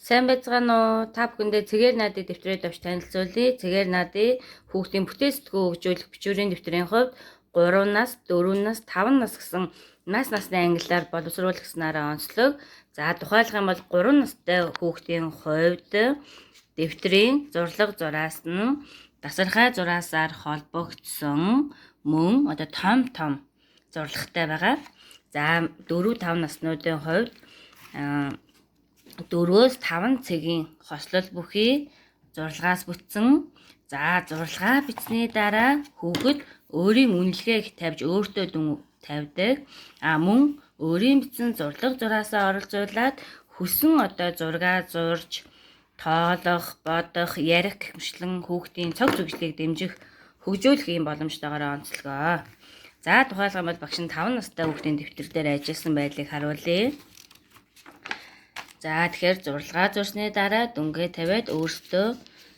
Сайн байцгаана уу? Та бүхэндээ Цэгээр наадын дэвтрээр давж танилцуулъя. Цэгээр наадын хүүхдийн бүтээл сэтгүү хөгжүүлэх бичвэрийн дэвтрийн хувьд 3 нас, 4 нас, 5 нас гэсэн нас насны ангиллаар боловсруулагснараа онцлог. За тухайлах юм бол 3 настай хүүхдийн хувьд дэвтрийн зурлага зураас нь тасархай зураасаар холбогдсон мөн одоо том том зурлагатай байгаа. За 4 5 наснуудын хувьд 4-өөс 5 цэгийн хослол бүхий зурлагаас бүтсэн. За зурлагаа бичсэний дараа хүүхэд өөрийн үнэлгээг тавьж өөртөө дүн тавьдаг. А мөн өөрийн бичсэн зурлага зураасаа оролцуулаад хүссэн одоо зургаа зурж, тоолох, бодох, ярих гэх мэтлэн хүүхдийн цог зүгжлийг дэмжих, хөгжүүлэх юм боломжтойгоор онцлогоо. За тухайлах юм бол багш нь 5 настай хүүхдийн дэвтэр дээр ажилласан байдлыг харуулъя. За тэгэхээр зурлагаа зурсны дараа дүнгээ тавиад өөрсдөө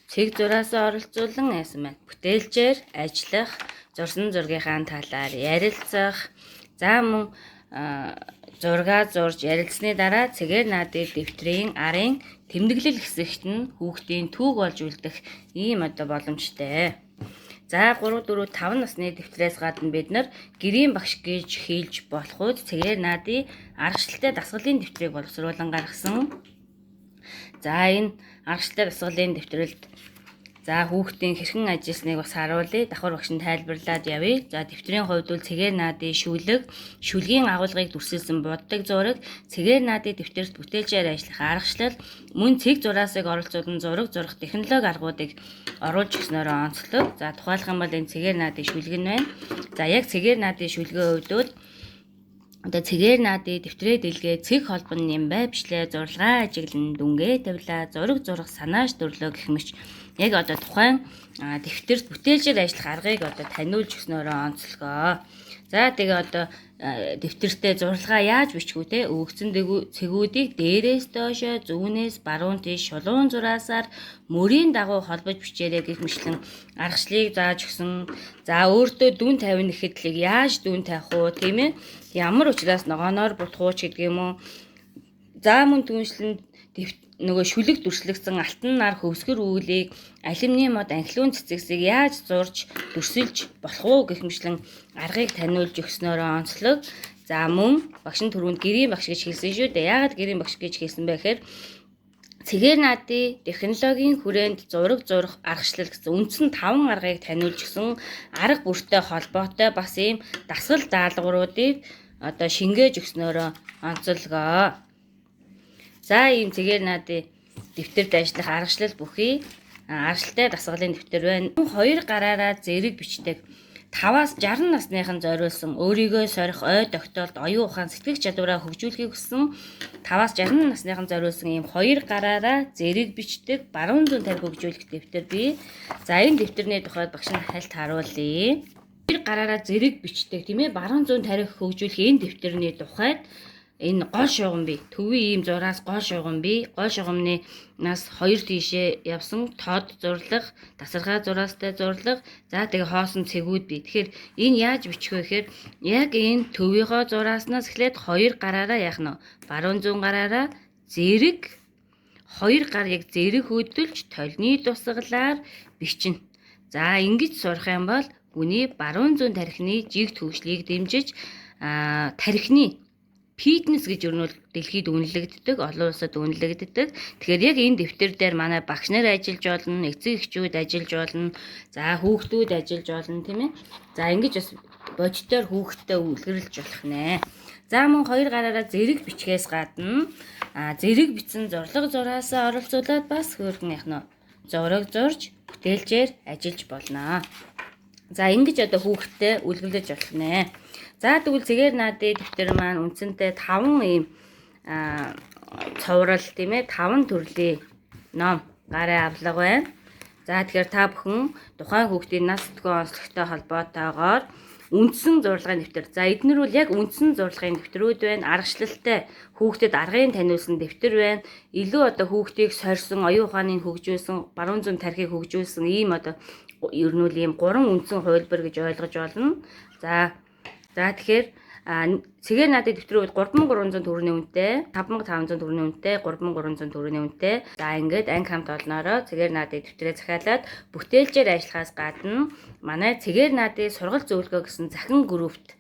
цэг зураасаа оролцуулан яасан байна. Бүтээлчээр ажиллах, зурсан зургийнхаа талаар ярилцах. За мөн зургаа зурж ярилцсны дараа цэгээр наадын дэвтрийн арын тэмдэглэл хэсэгт нь хүүхдийн түүг болж үлдэх ийм одоо боломжтой. За 3 4 5 насны дэвтрээс гадна бид нар гэрийн багш гэж хэлж болохуд цэгээр наадын аргачлалтай дасгалын дэвтрийг боловсруулан гаргасан. За энэ аргачлалтай дасгалын дэвтрэлд за хүүхдийн хэрхэн ажилласныг бас харуулъя. Давхар багш нь тайлбарлаад явъя. За дэвтрийн хувьд бол цэгээр наадын шүлэг, шүлгийн агуулгыг дүрсэлсэн буддаг зураг, цэгээр наадын дэвтэрт бүтээлчээр ажиллах аргачлал, мөн цэг зураасыг оролцуулан зураг зурах технологи аргуудыг оруулж өгснөөрөө онцлог. За тухайлах юм бол энэ цэгээр наадын шүлэг нь байна. За яг цэгээр наадын шүлгийн хувьд бол одоо цэгээр наадын дэвтрээ дэлгээ цэг холбон юм бай бичлээ, зурлагаа ажиглан дүнгээ тавилаа, зураг зурах санааш төрлөө гэх мэт яг одоо тухайн дэвтэрт бүтээлчээр ажиллах аргыг одоо таниулж өгснөөрөө онцлогоо. За тэгээ одоо дэвтэртээ зурлагаа яаж бичих вэ те? Өгсөн цэгүүдийг дээрээс доошоо, зүүнээс баруун тийш шулуун зураасаар мөрийн дагуу холбож бичээрэй гэх мэтлэн аргачлалыг зааж өгсөн. За өөртөө дүн тавина гэхэд л яаж дүн тавих уу тийм ээ? Ямар учраас ногооноор бутах уу ч гэдэг юм уу? За мөн түншлэн нөгөө шүлэг дүрслэгдсэн алтан нар хөвсгөр үүлийг алюминий мод анхлуун цэцэгсийг яаж зурж дүрсэлж болох уу гэх мэтлэн аргыг таниулж өгснөөрөө онцлог. За мөн багш нь түрүүнд гэрийн багш гэж хэлсэн шүү дээ. Яагаад гэрийн багш гэж хэлсэн бэ гэхээр цэгээр наадын технологийн хүрээнд зураг зурах аргачлал гэсэн үндсэн 5 аргыг таниулж өгсөн арга бүртэй холбоотой бас ийм дасгал даалгавруудыг одоо шингээж өгснөөрөө онцлогоо. За ийм цэгээр наадын дэвтэрт ажиллах аргачлал бүхий аргачлалтай дасгалын дэвтэр байна. Хоёр гараараа зэрэг бичдэг. 5-аас 60 насныхан зориулсан өөрийгөө сорих, ой тогтоолт, оюун ухаан, сэтгэх чадвараа хөгжүүлэхийг хүссэн 5-аас 60 насныхан зориулсан ийм хоёр гараараа зэрэг бичдэг баруун зүүн тарих хөгжүүлэх дэвтэр бий. За энэ дэвтэрний тухайд багш нь хальт харуулъя. Хоёр гараараа зэрэг бичдэг тийм ээ баруун зүүн тарих хөгжүүлэх энэ дэвтэрний тухайд энэ гол шугам бий. Төвийн ийм зураас гол шугам бий. Гол шугамны нас хоёр тийшээ явсан тод зурлага, тасархай зураастай зурлага, за тэгээ хоосон цэгүүд бий. Тэгэхээр энэ яаж бичих вэ гэхээр яг энэ төвийнхөө зурааснаас эхлээд хоёр гараараа яах нь баруун зүүн гараараа зэрэг хоёр гар яг зэрэг хөдөлж толны тусгалаар бичнэ. За ингэж сурах юм бол хүний баруун зүүн тархины жигт хөгжлийг дэмжиж тархины фитнес гэж ер нь бол дэлхийд үнэлэгддэг, олон улсад үнэлэгддэг. Тэгэхээр яг энэ дэвтэр дээр манай багш нар ажиллаж болно, эцэг эхчүүд ажиллаж болно, за хүүхдүүд ажиллаж болно тийм ээ. За ингэж бас бодитоор хүүхдтэй үлгэрлэж болох нэ. За мөн хоёр гараараа зэрэг бичгээс гадна зэрэг бичсэн зурлага зураасаа оролцуулаад бас хөөрхөн яах нь зураг зурж бүтээлчээр ажиллаж болно. За ингэж одоо хүүхдтэй үлгэрлэж болох нэ. За тэгвэл цэгээр наадын дэвтэр маань үндсэндээ 5 ийм цуврал тийм ээ 5 төрлийн ном гарын авлага байна. За тэгэхээр та бүхэн тухайн хүүхдийн нас сэтгүүн онцлогтой холбоотойгоор үндсэн зурлагын дэвтэр. За эднэр бол яг үндсэн зурлагын дэвтрүүд байна. Аргачлалтай хүүхдэд аргыг таниулсан дэвтэр байна. Илүү одоо хүүхдийг сорьсон, оюун ухааныг хөгжүүлсэн, баруун зүүн тархийг хөгжүүлсэн ийм одоо ер нь бол ийм 3 үндсэн хувилбар гэж ойлгож болно. За тэгэхээр Цэгээр наадын дэвтрийн хувьд 3300 төгрөгийн үнэтэй, 5500 төгрөгийн үнэтэй, 3300 төгрөгийн үнэтэй. За, ингээд анги хамт олноороо цэгээр наадын дэвтрээ захиалаад бүтээлчээр ажиллахаас гадна манай цэгээр наадын сургалт зөвлөгөө гэсэн захин группт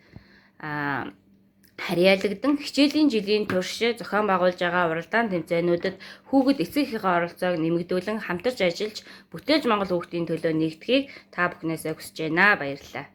харьяалагдан хичээлийн жилийн турш зохион байгуулж байгаа уралдаан тэмцээнүүдэд хүүхэд эцэг эхийнхээ оролцоог нэмэгдүүлэн хамтарч ажиллаж бүтээлч Монгол хүүхдийн төлөө нэгдэхийг та бүхнээсээ хүсэж байна. Баярлалаа.